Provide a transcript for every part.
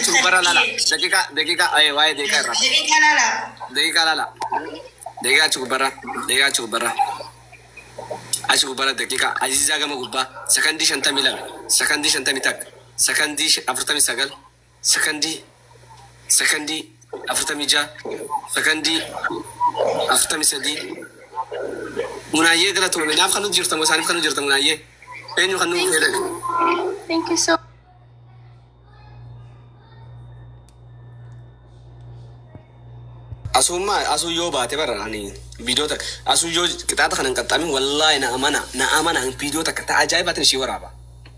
Achi gubbarra laala. Daqiiqaa daqiiqaa waa'ee daqiiqaa irraa. Daqiiqaa laala. Daqiiqaa laala. Daqiiqaa achi gubbarra. Daqiiqaa achi gubbarra. Achi gubbarra daqiiqaa. Aziizaa gama gubbaa. Sakandii 52. Sakandii 51. Sakandii 49. Sakandii 46. Sakandii 43. Munaayyee galatoome. Naaf kan nuti jirtamu isaaniif kan nuti jirtamu munaayyee. Eenyu kan nuuf Thank fedhan? you. Thank you so. Asummaa asuu yoo baate bara ani viidiyoo takka asuu yoo qixaaxa kana hin qaxxaamin, wallaahi na amana, na amana, viidiyoo takka ta ajaa'ibaatiin ishii waraaba.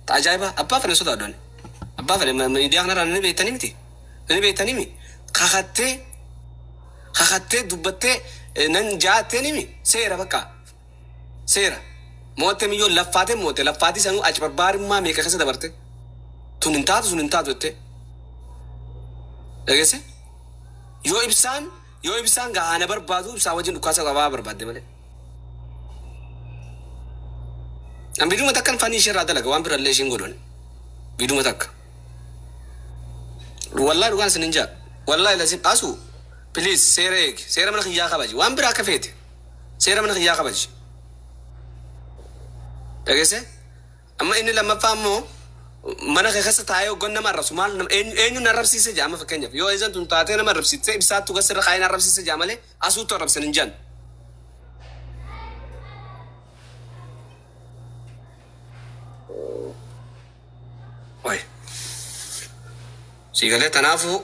Ta ajaa'ibaa abbaa fedhe sodaadhan. Abbaa fedhe miidiyaa kanarraa ni beektanii miti. Ni beektanii mi? Kakattee kakattee dubbattee nan jaattee nimi seera bakka seera. Moo'attee miyyoo laffaatee moo'atte, laffaatii sanuu achi barbaarummaa meeqa keessa dabarte. Tun hin taatu, sun hin taatu jettee. Dhageesse? Yoo ibsaan gaa ana barbaadu, ibsaa wajjin dhukkaasa qabaa barbaadde malee. An biduma takkan fanii ishee irraa dalaga, waan birallee ishiin godhan. Biduma takka. Wallahi dhugaan isin hin jaa. Wallahi lasin asu, please, seera eegi. Seera mana kiyyaa kabaji. Waan biraa akka feete. Seera mana kiyyaa kabaji. Dhageesse? Amma inni lammaffaa immoo mana kee keessa taa'ee hoggan nama arrabsu maal eenyu na arrabsiise jaa. Amma fakkeenyaaf yoo eezan tun taatee nama arrabsiiste, ibsaattu gas irra kaa'ee na arrabsiise jaa malee asuuttu arrabsan hin jaan. Wayi. Siigalee tanaafuu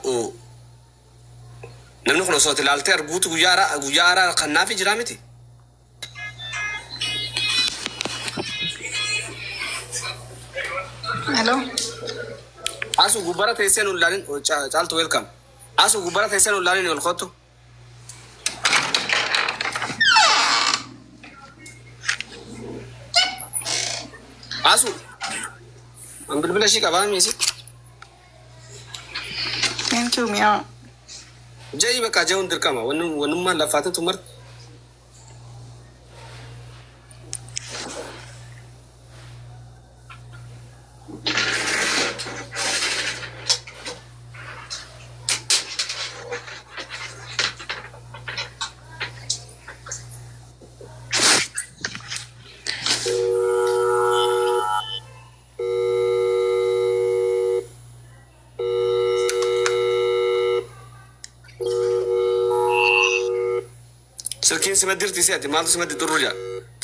namni kun osoo ati ilaaltee arguutu guyyaa haaraa guyyaa haaraa kan naafi jiraa miti. Hello. Asu gubbara teessee nu ilaalin. Caaltu, welcome. Asu gubbara teessee nu ilaalin, ol kottu. Asu. An bilbila ishii qabaa miisi. Thank you, mi'a. Ja'i bakka ja'uun dirqama. Wannummaan laffaatiin tun marti. Silkiin sima dirti si ati maaltu simatti xurru jaa.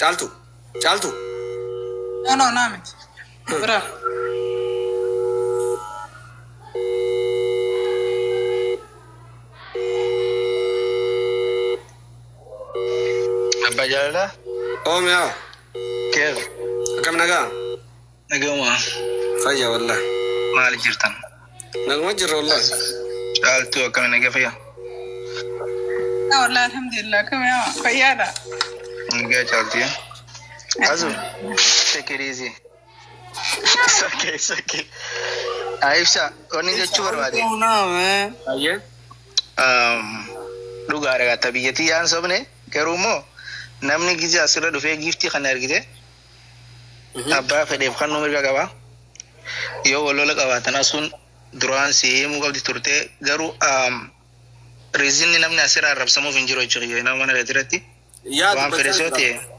Caaltu. Caaltu. No, naa miti. Bira. Abbaa jaalalaa. Oo mi'aawa. Keef? Akkam, nagaa? Naguma. Fayya wallahi. Maali jirtan? Naguma jirra wallahi. Caaltuu, akkami, nagaa, fayya? Ah, wallahi alhamdulillah. Akkam yaa fayyaadha. Nagaa, Caaltuu. Azu, take it easy. It's okay, it's okay. Ah, Ibsa, wanni jechuu barbaade. Ayyee. Dhugaadha gaata biyyattii yaan sobne, garuu immoo namni gizee asirra dhufee giiftii kana argite abbaa fedheef kan nu mirga qaba. Yoo wal lola qabaatan asuun duraan si himuu qabdi turte, garuu reasonni namni asirra arrabsamuuf hin jiru jechuudha nama mana irratti. Yaa Waan fedhe dubbachaa soo jira. ta'e.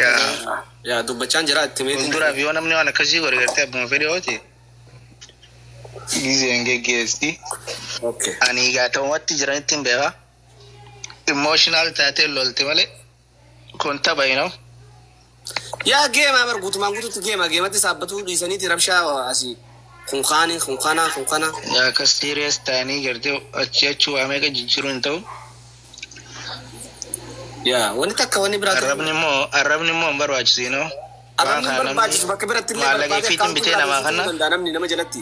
Yaa. Yaa, dubbachaan jira itti meetiin. Fuulduraaf yoo namni waan akkasii godhe gartee abbuma fedhe yoo ta'e gizeen geggeessi. Okay. Ani egaa ta'umatti jiranitti hin beeka. Emotional taatee lolte malee kun tapha. Yaa, geemaa bar, guutumaan guututti geema geematti saabbatuu dhiisaniiti rabshaa asii kun kaanii, kun kana, kun kana. Yaa, akka serious ta'anii gartee achi achi waa meeqa jijjiiruu hin ta'u. Yaa, wanni takka wanni biraa tokko. Arrabni immoo hin barbaachisu. Waan Arrabni kana namni barbaachisu bakka biratti illee maallaqa barbaade ifiitiin bitee akkaawuntii namaa irraa kanna. danda'a namni nama jalatti.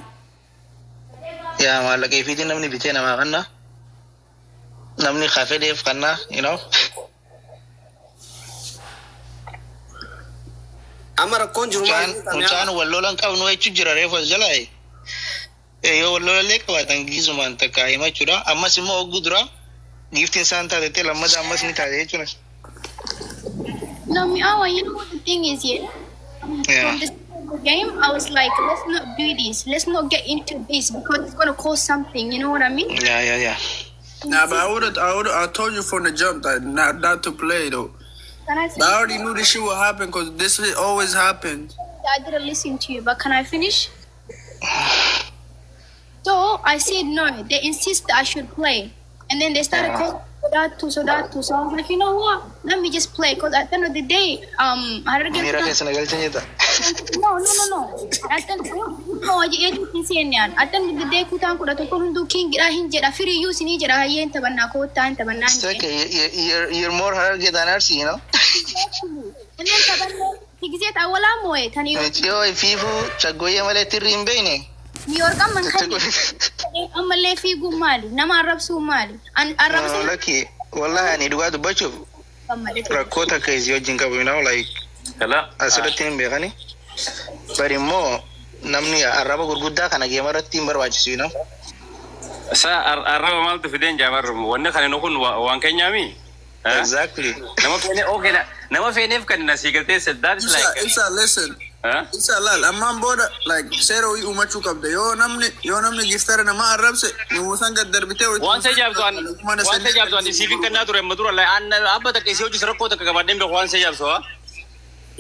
Yaa, maallaqa ifiitiin namni bitee namaa kanna. Namni ka fedheef kanna. Amma rakkoon jiru maal? Mucaan wal lolan qabnu jechuun jira reefu as jalaa. Yoo wal lolallee qabaatan gizumaan takka himachuudha. Ammas immoo hogguu dura giiftiin isaan taatettee lammata ammas ni taate jechuudha. No, Miawa, you know what the thing is here? Yeah. From the the game, I was like, "Let's not do this. Let's not get into this because it's gonna cause something." You know what I mean? Yeah. Nah, but I told you from the jump that not to play though. Can I But I finish? already knew this shit would happen because this shit always happens. I didn't listen to you, but can I finish? So I said no. They insist I should play, and then they started calling sodaattu, sodaattu. So I was like, "You know what? Let me just play." Because at the end of the day, Harargee Miira keessa na galchan jetta. No. At the no, eenyutti seenyaan. At the end of the day, kutaan 11 hunduu kingidha hin jedha. Firiyyuu isinii jedha, hayyeen taphannaa, koottaa hin taphannaa It's hin jedhe. okay. You're more Harargee than Arsi, you know? And then taphannee ጊዜ awwalaa moo'e tani. Yoo fiifuu chaggooyyee malee tirri hin beekne. New York amma hin kanne ammallee fiiguun maali? Nama arrabsuun maali? Arrabsuun Lakki, wallahi ani dhugaa dubbachuuf rakkoo takka isii wajjin qabu, like Kala. asirratti hin beekani. Bari immoo namni arraba gurguddaa kana geema irratti hin barbaachisu. Sa arraba maaltu fideen jaabarru wanni kana nu kun waan keenyaami. Exactly. Nama feene okay nama feeneef kan na sii galtee that is Ibsa, like. Ibsa, listen. Huh? Ibsa, laal, ammaan booda like seera wayii uumachuu qabda. Yoo namni giftara nama arrabse nuusan gad darbitee Waan see jaabsu an waan see jaabsu an isiifin kannaa ture amma dura an abba takka isii hojii rakkoo takka qabaadheen beeku waan see jaabsu haa.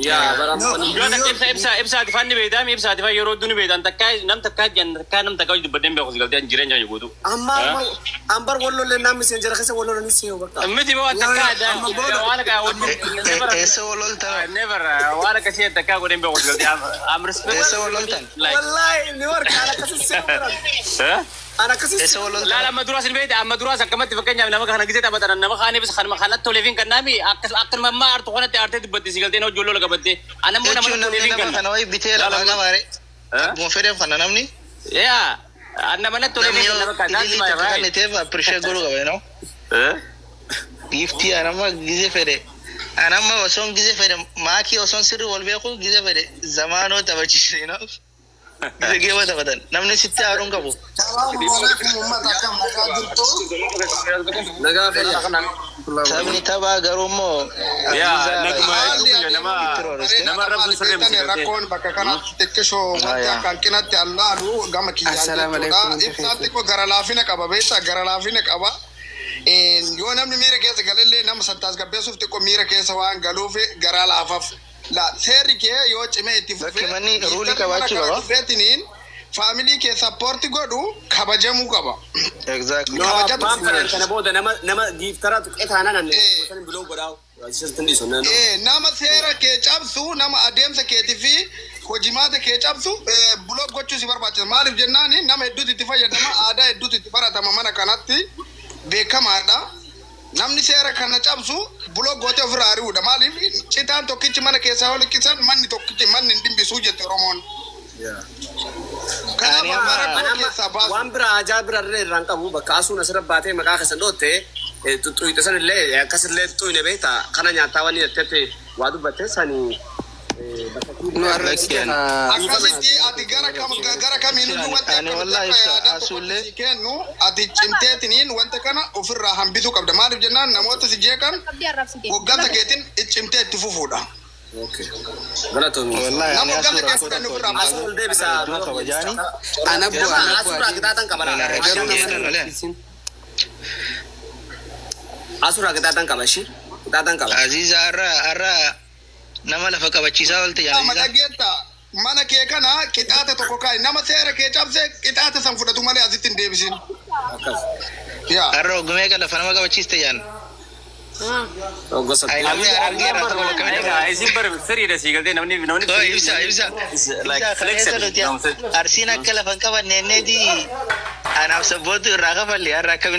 Yaa bara. No. Yoo takka ibsa ibsaati fanni beektaami ibsaati fa yeroo hedduu ni beektan takkaa nam takkaa jan takkaa nam takkaa hojii dubbadheen beeku si galtee an jireenya guutuu. Amma ambar wallollee namni seen jara keessa wallolan seeyu bakka. Miti waan takkaa Amma booda- waan akka Eessa wal loltan? Never waan akkasii takkaa godheen beeku si galtee am respect. Eessa wal loltan? Like. Wallahi ni warqa ana akkasi seeyu bara. Huh? Ana akkasi Eessa wal loltan? Laala amma duraas hin beekte amma duraas akkamatti fakkeenyaaf nama kana gisee taphatan nama kaaniifis kanuma kanatti toleef hin kennaami akkas akkanuma ammaa aartu kanatti aartee dubbatti si galtee hojii lola qabatte ana immoo nama Jechuun namni toleef hin nama kenna. kana wayi bitee lafaa qabaare. Akkuma fedheef kana namni. Yaa nama natti toleef Namni hin yoo kenna bakka that's ililii my takka right. kenniteef appreciate godhuu qaba. Giftii anamma gize fedhe. Anamma osoon gize fedhe maakii osoon sirri wal beeku gize fedhe zamaanoo taphachiise. Gize geeba taphatan namni sitti aaruun qabu. Salaamu alaikum uummata, akkam nagaa jirtu? Nagaa fayyaa. Taphni taphaa garuu immoo Yaa naguma Haalli hedduu nama nama arrabsuun sirrii miti galtee. Rakkoon bakka kanatti xiqqishoo wanti akka hanqinatti allaalu gama kiyyaan Assalaamu jechuudha. alaikum. Ibsaan xiqqoo gara laafina qaba beektaa, gara laafina qaba. Yoo namni miira keessa galallee nama tasgabbeessuuf xiqqoo miira keessa waan galuuf gara laafaaf. La seerri kee yoo cimee itti Bakki manni rule qabaachuu qaba. Dhufeetiniin family kee support godhu kabajamuu qaba. Exactly. No, Kabajatu abbaan fedhan kana booda nama giiftara tuqee taanaan ani Eh. san biloo godhaa. Isatti hin dhiisu. No. Nama seera kee cabsu, nama adeemsa keetii fi hojimaata kee cabsu block gochuu si barbaachisa. Maaliif jennaan nama hedduutu itti fayyadama, aadaa hedduutu itti baratama, mana kanatti beekamaadha. Namni seera kana cabsu block gootee ofirraa ari'uudha. Maaliif citaan tokkichi mana keessaa ol liqqisan manni tokkichi manni hin dhimbisuu jette Oromoon. Kanaaf Ani amma- amma rakkoo keessaa baasu. Waan biraa ajaa bira illee irraan qabu bakka asuun asirra baatee maqaa keessan dhootte xuxxuyxe san illee akkasillee xuxxuyne beektaa kana nyaataa waan jettetti waa dubbatte sani bakka Nu arrabsite. Akkasitti ati gara kam gara kamiin iyyuu wanti Ani akka wallahi nuti akka ibsa yaadaan tokkotti asuullee si kennu ati cimteetiniin wanta kana ofirraa hambisuu qabda. Maaliif jennaan namoota si jeeqan Qabdii arrabsite. hoggansa keetiin cimtee itti fufuudha. Galatoomii. Wallahi Nama ani hoggansa asuu kee rakkoo fudhannu tokko ofirraa Asuu baasu. ol deebisaa. Hedduu kabajaani. Anabbu anabbu. Asuurraa qixaaxan qaba. Garuu nama arrabsiisin. Asuurraa qixaaxan qaba ishii. Qixaaxan qaba. Aziza har'a nama lafa qabachiisaa oolte Nama Aziza. dhageetta mana kee kana qixaata tokko kaa'i, nama seera kee cabse qixaata san fudhatu malee asitti hin deebisin. Akkas. Yaa. Har'a ogumee kan lafa nama qabachiiste jaan. Gosa. Ay namni Harargee irraa tokko bakka Egaa isin bar firiidha sii galtee namni Oh, ibsa ibsa. Like Ibsa kaleessa flexible. nuti Arsiin akka lafa hin qabanne enneeti anaaf sabbootu irraa kafalle har'a akkami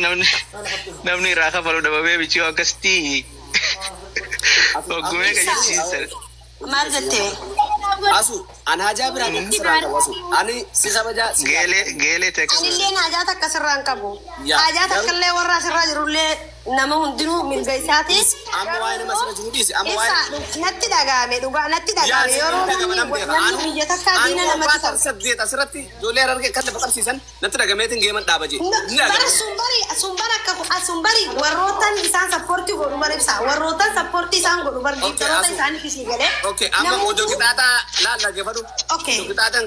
namni irraa kafalu dhabamee bichuu akkasitti ogumee kan jechisiisan. Maal jettee? Asu an hajaa biraa tokko sirraa qabu asu. Ani si kabajaa si Geelee geelee ta'e Anillee haajaa takka sirraa hin qabu. Yaa. Haajaa takka illee warra asirraa jirullee Nama hundinuu mirga isaati. Amma waa'ee nama asirra jiru dhiisi. Amma waa'ee Ibsa natti dhagahame, dhugaa natti dhagahame yeroo namni biyya takkaa diina namatti ta'u. Saddeet asirratti ijoollee Harargee kan lafa qabsiisan natti dhagameetiin geeman dhaaba jee. Bara sun bari sun bara akka sun bari warrootan isaan support godhu bar, Ibsa, warrootan support isaan godhu bar giftaroota isaaniif isii galee. Okay, amma odoo qixaaxaa laal dhaggeeffadhu. Okay. Odoo qixaaxaan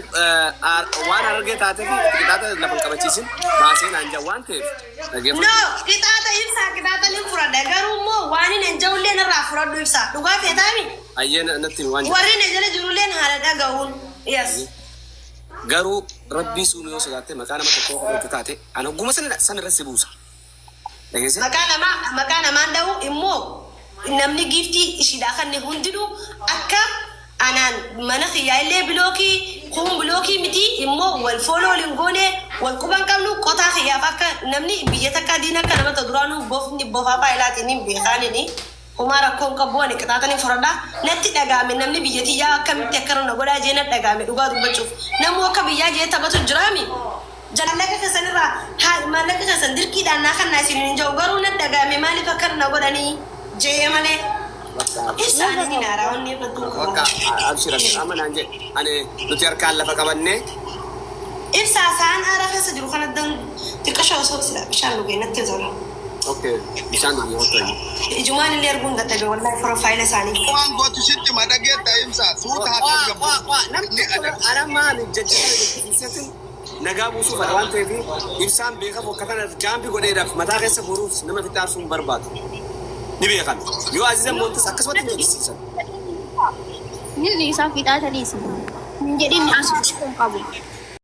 waan Harargee taatee fi qixaaxa lafa hin qabachiisin baasee naan jaa waan ta'eef dhaggeeffadhu. No, qixaaxa, Ibsa, qixaaxa nin fudhadha, garuu immoo waan hin jawullee narraa fudhadhu, Ibsa, dhugaa feetaami. Ayyee, natti waan jedhu. Warri na jala jirulleen haala dhaga'uun. Yes. Garuu rabbii suun yoo sodaatte maqaa nama tokkoo fudhatu taate ana hogguma sana sana irra si buusa. Dhageesse? Maqaa namaan dha'u immoo namni giiftii ishiidhaa kan hundinuu akka anaan mana kiyyaa illee block kun block miti, immoo wal follow waliin goone, wal quban qabnu, qotaa kiyyaaf akka namni biyya takkaa diina akka nama ta'u duraanuu bofni bofaa faayilaatiin hin beekaanini. Homaa rakkoon qabu, ani qixaaxanii fudhadhaa. Natti dhagaame, namni biyya tiyyaa akkamitti akkana na godhaa jee na dhagaame. Dhugaa dubbachuuf namuu akka biyyaa jee taphatu jiraami. Maallaqa keessan irraa haa maallaqa keessan dirqiidhaan naa kannaa isin hin jiru, garuu na dhagaame, maaliif akkana na godhanii jee malee. Ibsaan inni naaraa wanni irratti Bakka abshira, amma naan jedhe ani nuti harkaan lafa qabannee. Ibsaa, sa'aan aaraa keessa jiru kana dan xiqqasha osoo sila bishaan dhugee natti tola. Okay, bishaan dhugee hottoo. Ijumaan illee arguun dadhabe wallahi profile isaanii. Waan gootu sitti madhageetta, Ibsa, suuta haa tasgabbu. Namni ana maali jecha kana nagaa buusuu fedha waan ta'eef Ibsaan beekamu akka kana jaambi godheedhaaf mataa keessa boruuf nama fitti aarsuu hin barbaadu. Ni beekan. Yoo Azizan moontis akkasumatti hin jechisiisan. Inni isaa fixaataniis hin jedhin, as hin qabu.